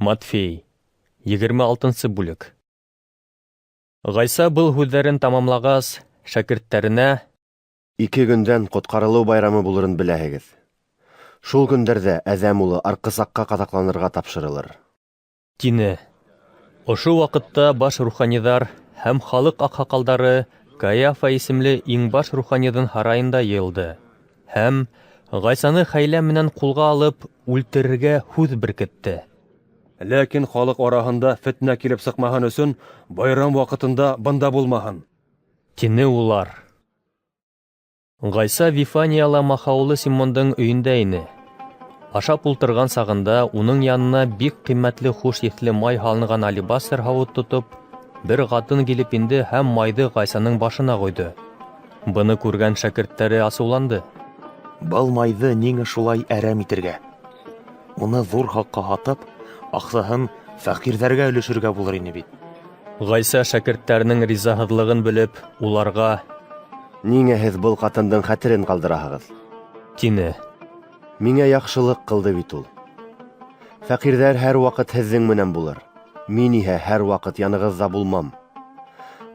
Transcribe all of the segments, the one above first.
Матфей, 26 бүлек. Ғайса был һүҙҙәрен тамамлағас, шәкерттәренә: 2 көндән Ҡотҡарылыу байрамы булырын беләһегеҙ. Шул көндәрҙә Әҙәм улы арҡысаҡҡа ҡаҙаҡланырға тапшырылыр, тине. Ошо ваҡытта баш руханиҙар һәм халыҡ аҡһаҡалдары Каяфа исемле иң баш руханиҙың һарайында йыйылды һәм Ғайсаны хәйлә менән ҡулға алып үлтерергә һүҙ беркетте. Ләкин халыҡ араһында фетнә килеп сыҡмаһын өсөн байрам ваҡытында бында булмаһын, тине улар. Ғайса Вифанияла махаулы Симондың өйөндә ине. Ашап ултырған сағында уның янына бик ҡиммәтле хуш еҫле май һалынған алебастр һауыт тотоп, бер ҡатын килеп инде һәм майҙы Ғайсаның башына ҡойҙо. Быны күргән шәкерттәре асыуланды. Был майҙы ниңә шулай әрәм итергә? Уны ҙур хаҡҡа һатып, аҡсаһын фәҡирҙәргә өлөшөргә булыр ине бит. Ғайса шәкерттәренең ризаһыҙлығын белеп, уларға: Ниңә һеҙ был ҡатындың хәтерен ҡалдыраһығыҙ? Тине. Миңә яҡшылыҡ ҡылды бит ул. Фәҡирҙәр һәр ваҡыт һеҙҙең менән булыр. Мин иһә һәр ваҡыт янығыҙҙа булмам.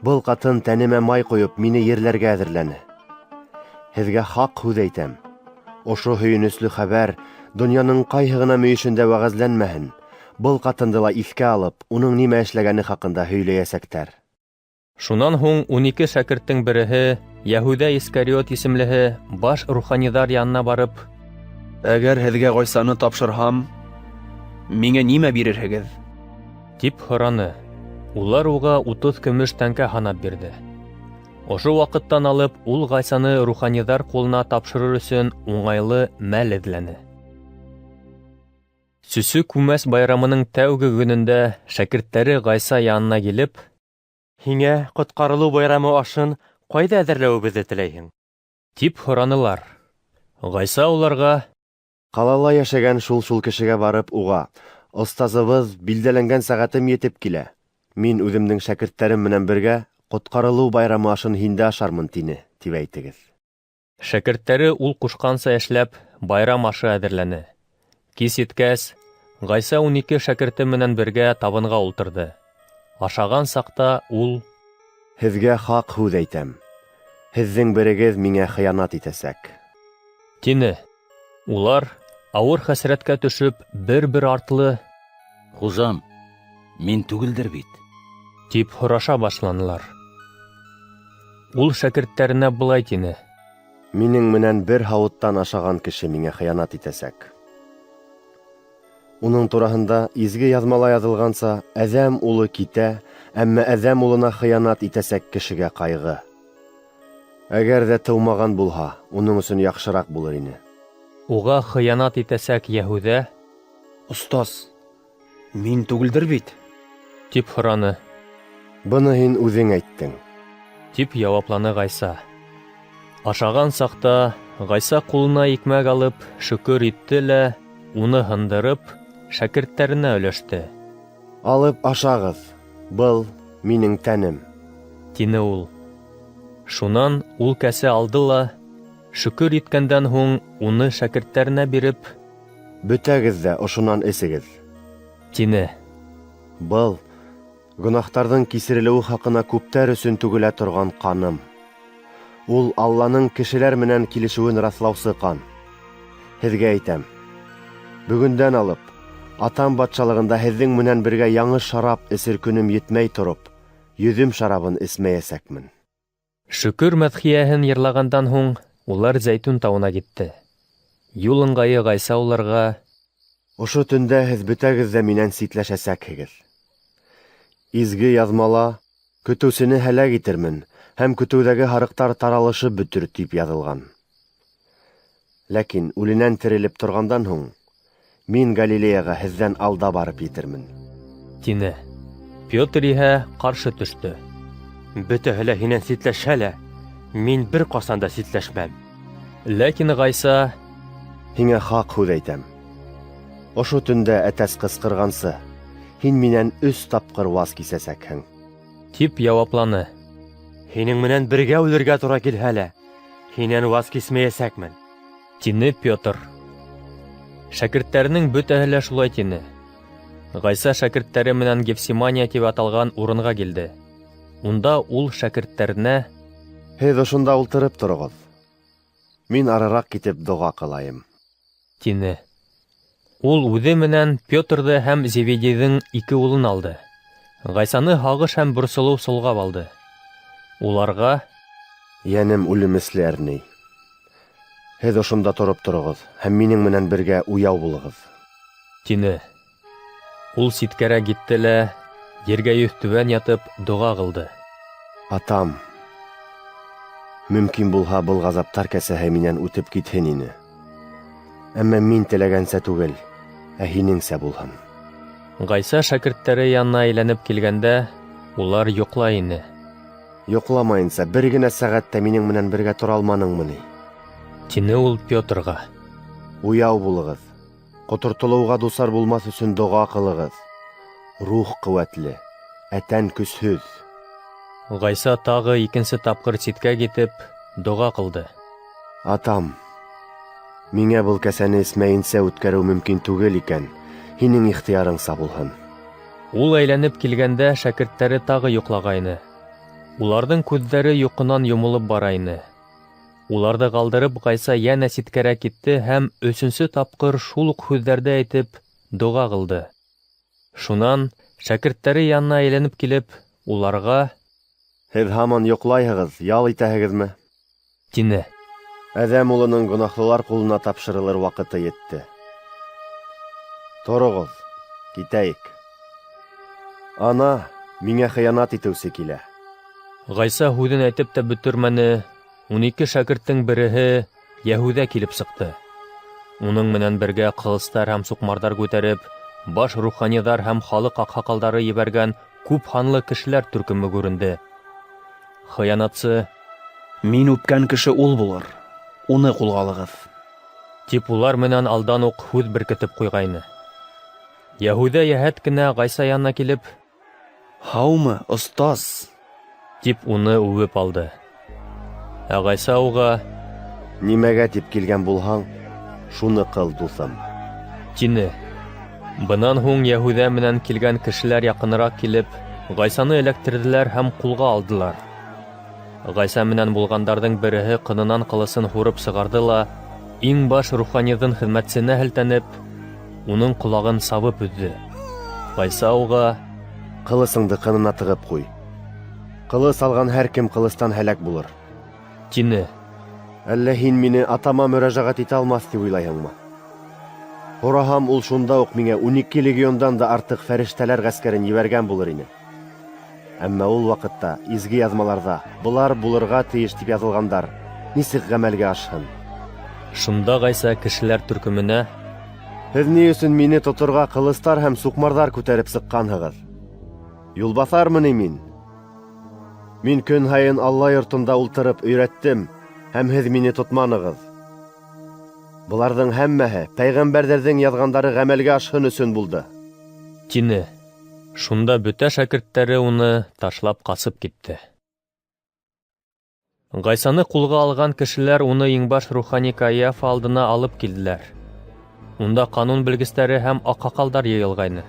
Был ҡатын тәнемә май ҡойоп, мине ерләргә әҙерләне. Һеҙгә хаҡ һүҙ әйтәм. Ошо һөйөнөслө хәбәр донъяның ҡайһы ғына мөйөшөндә вәғәзләнмәһен, был ҡатынды ла иҫкә алып, уның нимә эшләгәне хаҡында һөйләйәсәктәр. Шунан һуң 12 шәкерттең береһе, Йәһүҙә Искариот исемлеһе, баш руханиҙар янына барып: Әгәр һеҙгә Ғайсаны тапшырһам, миңә нимә бирерһегеҙ? Тип һораны. Улар уға 30 көмөш тәңкә һанап бирҙе. Ошо ваҡыттан алып ул Ғайсаны руханиҙар ҡулына тапшырыр өсөн уңайлы мәл эҙләне. Сөсө күмәс байрамының тәүге көнөндә шәкерттәре Ғайса янына килеп: Һиңә Ҡотҡарылыу байрамы ашын ҡайҙа әҙерләүебеҙҙе теләйһең? Тип һоранылар. Ғайса уларға: Ҡалала йәшәгән шул-шул кешегә барып, уға: Остазыбыҙ, билдәләнгән сәғәтем етеп килә. Мин үҙемдең шәкерттәрем менән бергә Ҡотҡарылыу байрамы ашын һиндә ашармын, тине, тип әйтегеҙ. Шәкерттәре ул ҡушҡанса эшләп, байрам ашы әҙерләне. Кис еткәс, Ғайса 12 шәкерте менән бергә табынға ултырҙы. Ашаған саҡта ул: Һеҙгә хаҡ һүҙ әйтәм. Һеҙҙең берегеҙ миңә хыянат итәсәк, тине. Улар ауыр хәсрәткә төшөп, бер-бер артлы: Хужам, мин түгелдер бит? Тип һораша башланылар. Ул шәкерттәренә былай тине: Минең менән бер һауыттан ашаған кеше миңә хыянат итәсәк. Уның тураһында изге яҙмала яҙылғанса, Әҙәм улы китә, әммә Әҙәм улына хыянат итәсәк кешегә ҡайғы. Әгәр ҙә тыумаған булһа, уның өсөн яҡшыраҡ булыр ине. Уға хыянат итәсәк Йәһүҙә: Остаз, мин түгелдер бит? Тип һораны. Быны һин үҙең әйттең, тип яуапланы Ғайса. Ашаған саҡта Ғайса ҡулына икмәк алып, шөкөр итте лә, уны һындырып, шәкерттәренә өләште. Алып ашағыҙ, был минең тәнем, тине ул. Шунан ул кәсә алды ла, шөкөр иткәндән һуң, уны шәкерттәренә биреп: Бөтәгеҙ ҙә ошонан эсегеҙ, тине. Был гонаһтарҙың кисерелеүе хаҡына күптәр өсөн түгелә торған ҡаным. Ул Алланың кешеләр менән килешеүен раҫлаусы ҡан. Һеҙгә әйтәм, бөгөндән алып, Атам батшалығында һеҙҙең менән бергә яңы шарап эсер көнөм етмәй тороп, йөҙөм шарабын эсмәйәсәкмен. Шөкөр мәҙхиәһен йырлағандан һуң, улар Зәйтүн тауына китте. Юл ыңғайы Ғайса уларға: Ошо төндә һеҙ бөтәгеҙ ҙә минән ситләшәсәкһегеҙ. Изге яҙмала көтөүсене һәләк итермен һәм көтөүҙәге һарыҡтар таралышып бөтөр, тип яҙылған. Ләкин үленән терелеп торғандан һуң, мин Галилеяға һеҙҙән алда барып етермен, тине. Петр иһә ҡаршы төштө. Бөтәһе лә һинән ситләшһә лә, мин бер ҡасан да ситләшмәм. Ләкин Ғайса: Һиңә хаҡ һүҙ әйтәм. Ошо төндә әтәс ҡысҡырғансы, һин минән 3 тапҡыр ваз кисәсәкһең, тип яуапланы. Һинең менән бергә үлергә тура килһә лә, һинән ваз кисмәйәсәкмен, тине Петр. Шәкерттәренең бөтәһе лә шулай тине. Ғайса шәкерттәре менән Гефсимания тип аталған урынға килде. Унда ул шәкерттәренә: Һеҙ ошонда ултырып тороғоҙ. Мин арыраҡ китеп доға ҡылайым. Тине. Ул үҙе менән Петрҙы һәм Зеведейҙың ике улын алды. Ғайсаны һағыш һәм борсолоу солғап алды. Уларға: Йәнем үлемесле әрней. Һеҙ ошонда тороп тороғоҙ һәм минең менән бергә уяу булығыҙ. Тине. Ул ситкәрәк китте лә, ергә йөҙтүбән ятып, доға ҡылды. Атам, мөмкин булһа, был ғазаптар кәсәһе минән үтеп китһен ине. Әммә мин теләгәнсә түгел, ә һинеңсә булһын. Ғайса шәкерттәре янына әйләнеп килгәндә, улар йоҡлай ине. Йоҡламайынса бер генә сәғәт тә минең менән бергә тора алманыңмы ни? Тине ул Петрға. Уяу булығыҙ. Ҡотортолоуға дусар булмаҫ өсөн доға ҡылығыҙ. Рух ҡеүәтле, ә тән көсһөҙ. Ғайса тағы икенсе тапҡыр ситкә китеп, доға ҡылды. Атам, миңә был кәсәне эсмәйенсә үткәреү мөмкин түгел икән, һинең ихтыярыңса булһын. Ул әйләнеп килгәндә шәкерттәре тағы йоҡлағайны. Уларҙың күҙҙәре йоҡонан йомолоп бара ине. Уларҙы ҡалдырып, Ғайса йәнә ситкәрәк китте һәм өсөнсө тапҡыр шул уҡ һүҙҙәрҙе әйтеп, доға ҡылды. Шунан шәкерттәре янына әйләнеп килеп, уларға: Һеҙ һаман йоҡлайһығыҙ, ял итәһегеҙме? Тине. Әҙәм улының гонаһлылар ҡулына тапшырылыр ваҡыты етте. Тороғоҙ, китәйек. Ана, миңә хыянат итеүсе килә. Ғайса һүҙен әйтеп тә бөтөрмәне, 12 шәкерттең береһе Йәһүҙә килеп сыҡты. Уның менән бергә ҡылыстар һәм суҡмарҙар күтәреп, баш руханиҙар һәм халыҡ аҡһаҡалдары ебәргән күп һанлы кешеләр төркөмө күренде. Хыянатсы: Мин үпкән кеше ул булыр, уны ҡулға алығыҙ. Тип улар менән алдан уҡ һүҙ беркетеп ҡуйғайны. Йәһүҙә йәһәт кенә Ғайса янына килеп: Һаумы, остаз! Тип уны үбеп алды. Ә Ғайса уға: Нимәгә тип килгән булһаң, шуны ҡыл, дуҫым. Тине. Бынан һуң Йәһүҙә менән килгән кешеләр яҡыныраҡ килеп, Ғайсаны эләктерҙеләр һәм ҡулға алдылар. Ғайса менән булғандарҙың береһе ҡынынан ҡылысын һурып сығарҙы ла, иң баш руханиҙың хеҙмәтсеһенә һелтәнеп, уның ҡолағын сабып өҙҙө. Ғайса уға: Ҡылысыңды ҡынына тығып ҡуй. Ҡылыс алған һәр кем ҡылыстан һәләк булыр. Тине. Әллә һин мине атама мөрәжәғәт итә алмаҫ тип уйлайһыңмы? Һораһам, ул шунда уҡ миңә 12 легиондан да артыҡ фәрештәләр ғәскәрен ебәргән булыр ине. Әммә ул ваҡытта изге яҙмаларҙа былар булырға тейеш тип яҙылғандар нисек ғәмәлгә ашһын? Шунда Ғайса кешеләр төркөмөнә: Һеҙ ни өсөн мине тоторға ҡылыстар һәм суҡмарҙар күтәреп сыҡҡанһығыҙ? Юлбаҫармы ни мин? Мин көн һайын Алла йортонда ултырып өйрәттем, һәм һеҙ мине тотманығыҙ. Быларҙың һәммәһе пәйғәмбәрҙәрҙең яҙғандары ғәмәлгә ашһын өсөн булды. Тине. Шунда бөтә шәкерттәре уны ташлап ҡасып китте. Ғайсаны ҡулға алған кешеләр уны иңбаш рухани Каиафа алдына алып килделәр. Унда ҡанун белгестәре һәм аҡһаҡалдар йыйылғайны.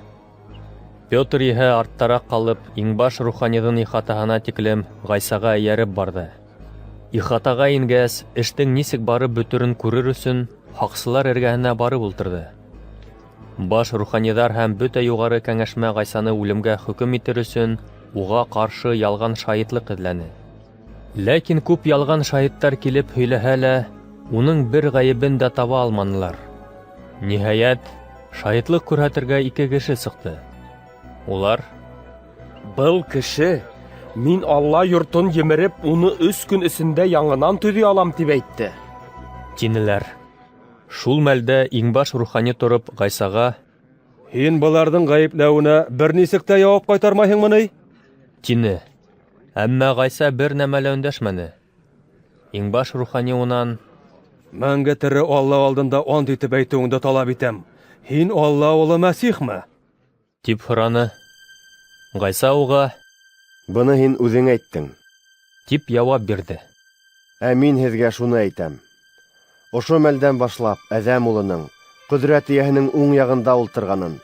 Петр иһә арттараҡ ҡалып, иңбаш руханиҙың ихатаһына тиклем Ғайсаға эйәреп барҙы. Ихатаға ингәс, эштең нисек барып бөтөрөн күрер өсөн һаҡсылар эргәһенә барып ултырҙы. Баш руханиҙар һәм бөтә юғары кәңәшмә Ғайсаны үлемгә хөкөм итер өсөн уға ҡаршы ялған шаһитлыҡ эҙләне. Ләкин күп ялған шаһиттар килеп һөйләһә лә, уның бер ғәйебен дә таба алманылар. Ниһайәт, шаһитлыҡ күрһәтергә ике кеше сыҡты. Улар: Был кеше мин Алла йортон емереп, уны 3 көн эсендә яңынан төҙөй алам тип әйтте, тинеләр. Шул мәлдә иңбаш рухани тороп Ғайсаға: Һин быларҙың ғәйепләүенә бер нисек тә яуап ҡайтармайһыңмы ни? Тине. Әммә Ғайса бер нәмә лә өндәшмәне. Иңбаш рухани унан: Мәңге тере Алла алдында ант итеп әйтеүеңде талап итәм. Һин Алла улы Мәсихме? Тип һораны. Ғайса уға: Быны һин үҙең әйттең, тип яуап бирҙе. Ә мин һеҙгә шуны әйтәм. Ошо мәлдән башлап Әҙәм улының ҡөҙрәт эйәһенең уң яғында ултырғанын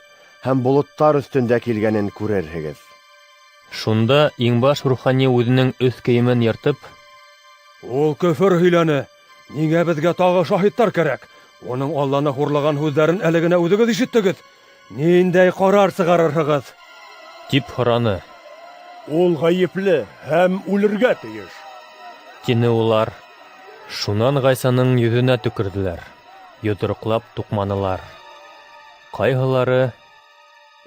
һәм болоттар өҫтөндә килгәнен күрерһегеҙ. Шунда иң баш рухани үҙенең өҫ кейемен йыртып: Ул көфөр һөйләне. Ниңә беҙгә тағы шаһиттар кәрәк? Уның Алланы хурлаған һүҙҙәрен әле генә үҙегеҙ ишеттегеҙ. Ниндәй ҡарар сығарырһығыҙ? Тип һораны. Ул ғәйепле һәм үлергә тейеш. Тине улар. Шунан Ғайсаның йөҙөнә төкөрҙөләр, йоҙроҡлап туҡманылар. Ҡайһылары: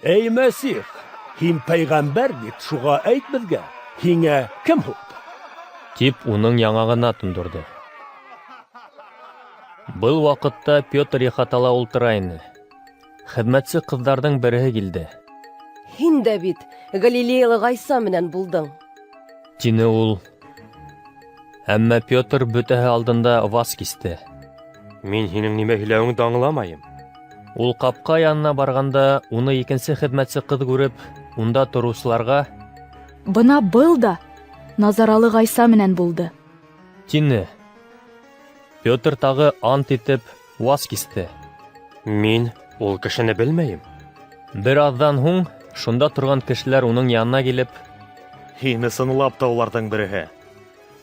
Эй, Мәсих, һин пәйғәмбәр бит, шуға әйт беҙгә, һиңә кем һуҡты? Тип уның яңағына тондорҙо. Был ваҡытта Петр ихатала ултыра ине. Хеҙмәтсе ҡыҙҙарҙың береһе килде. Һин дә бит Галилеялы Ғайса менән булдың. Тине ул. Әммә Петр бөтәһе алдында ваз кисте. Мин һинең нимә һөйләүеңде аңламайым. Ул ҡапҡа янына барғанда, уны икенсе хеҙмәтсе ҡыҙ күреп, унда тороусыларға: Бына был да Назаралы Ғайса менән булды. Тине. Петр тағы ант итеп ваз кисте. Мин ул кешене белмәйем. Бер аҙҙан һуң шунда торған кешеләр уның янына килеп: Һин ысынлап та уларҙың береһе.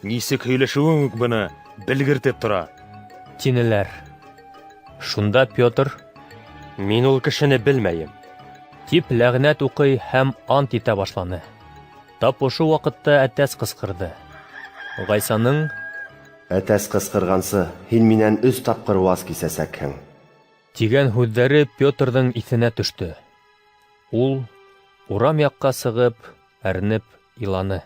Нисек һөйләшеүең үк быны белгертеп тора. Тинеләр. Шунда Петр: Мин ул кешене белмәйем. Тип ләғнәт уҡый һәм ант итә башланы. Тап ошо ваҡытта әтәс ҡысҡырҙы. Ғайсаның: Әтәс ҡысҡырғансы, һин минән өс тапҡыр ваз кисәсәкһең. Тигән һүҙҙәре Петрҙың иҫенә төштө. Ул урам яҡҡа сығып, әрнеп иланы.